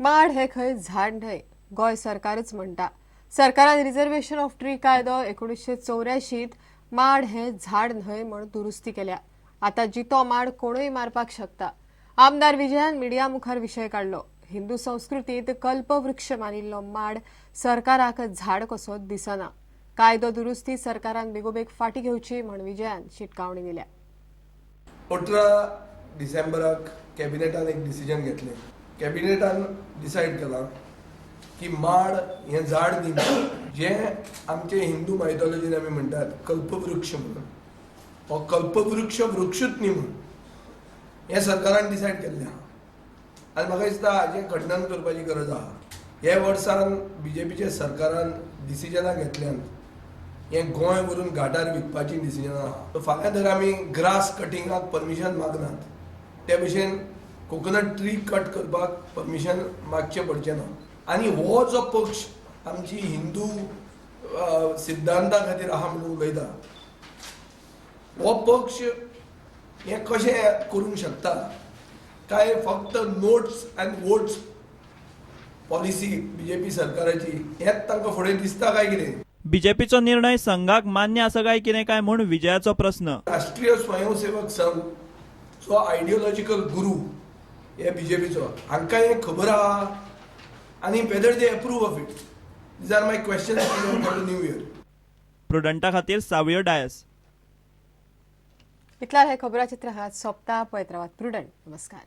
माड हे खंय झाड न्हय, गोंय सरकारच म्हणटा. सरकारान रिझर्वेशन ऑफ ट्री कायदो 1984त माड हे झाड न्हय म्हण दुरुस्ती केल्या. आता जितो माड कोणूय मारपाक शकता. आमदार विजयान मिडिया मुखार विशय काडलो. हिंदू संस्कृतीत कल्पवृक्ष मानिल्लो माड सरकाराक झाड कसो दिसना. कायदो दुरुस्ती सरकारान बेगोबेग फाटी घेवची म्हण विजयान शिटकावणी दिल्या. 18 डिसेंबराक कॅबिनेटान एक डिसिजन घेतलें. कॅबिनेटान डिसायड केलां की माड हें झाड न्ही, जें आमचे हिंदू मायथॉलॉजीन आमी म्हणटात कल्पवृक्ष म्हणून, हो कल्पवृक्ष वृक्षूच न्ही म्हणून हें सरकारान डिसायड केल्लें आहा. आनी म्हाका दिसता हाजें खंडन करपाची गरज आहा. हे वर्सान बीजेपीच्या सरकारान डिसिजनां घेतल्यान हें गोंय व्हरून घाटार विकपाची डिसिजनां आहा. फाल्यां जर आमी ग्रास कटिंगाक परमिशन मागनात, ते भशेन कोकोनट ट्री कट करपाक परमिशन मागचें पडचें ना. आनी हो जो पक्ष आमची हिंदू सिद्धांता खातीर आहा म्हणून उलयता, हो पक्ष हें कशें करूंक शकता? काय फक्त नोट्स आनी वोट्स पॉलिसी बीजेपी सरकाराची हेंच तांकां फुडें दिसता काय कितें? बीजेपीचो निर्णय संघाक मान्य आसा काय कितें काय म्हूण विजयाचो प्रस्न. राष्ट्रीय स्वयंसेवक संघ जो आयडियोलॉजिकल गुरू हे बीजेपीचो, हांकां हें खबर आहा आनी whether they approve of it? These are my question for the new year. प्रुडंटा खातीर सावियो डायस. इतल्यार हे खबराचित्र हात सोंपता. पळयत रावात प्रुडंट. नमस्कार.